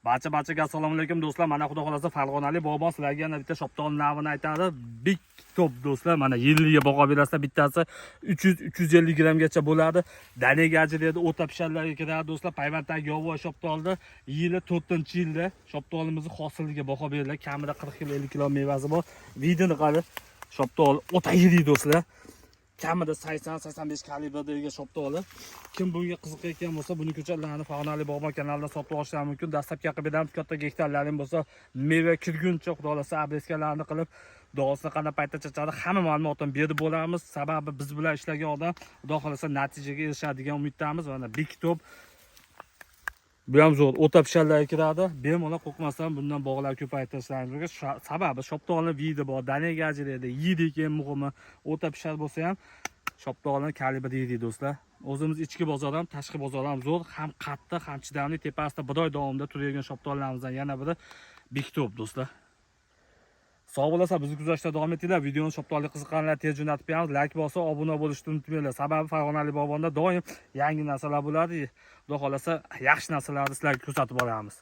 Barcha-barchaga assalomu alaykum, do'stlar. Mana, xudo xolasa, farg'onalik bog'bon sizlarga yana bitta shoptol navini aytadi. Big top, do'stlar. Mana, yilliga baho berasizlar. Bittasi 300-350 grammgacha bo'ladi. Danaga ajraydi, o'ta pishanlarga kiradi, do'stlar. Payvandagi yovvoyi shoptolni yili 4-yilda shoptolimizni hosiliga baho beriladi. Kamida 40 kilo, 50 kilo mevasi bor. Вид ini qara. Shoptol o'ta yirik, do'stlar. Kamida 80-85 kalibrdagi shoptoli. Kim bunga qiziqayotgan bo'lsa, buni ko'chatlarni Farg'onalik bog'bon kanalidan sotib olishlari mumkin. Dastlabki qilib beramiz. Katta gektarlaring bo'lsa, meva kirguncha, xudo xolasa, обрезка larni qilib, dorisini qanday paytda chachadi, hamma ma'lumotini berib bo'lamiz. Sababi biz bilan ishlagan odam, xudo xolasa, natijaga erishadi degan umiddamiz. Mana, big top. Bu ham zo'r, o'ta pishanlarga kiradi. Bemalol, qo'rqmasdan bundan bog'lar ko'paytirishlaringiz mumkin. Sababi shoptolni вид i bor, danaga ajraydi, yeydi keyin muhimi, o'ta pishar bo'lsa ham shoptolni kalibri yeydi, do'stlar. O'zimiz ichki bozor ham, tashqi bozor ham zo'r, ham qattiq, ham chidamli, tepasida bir oy davomida turadigan shoptollarimizdan yana biri big top, do'stlar. Sog' bo'lasizlar, bizni kuzatishda davom etinglar. Videoni shoptolga qiziqqanlar tez jo'natib qo'yamiz. Layk bosib, obuna bo'lishni unutmanglar. Sababi farg'onalik bog'bonda doim yangi narsalar bo'ladi. Xudo xolasa, yaxshi narsalarni sizlarga ko'rsatib boramiz.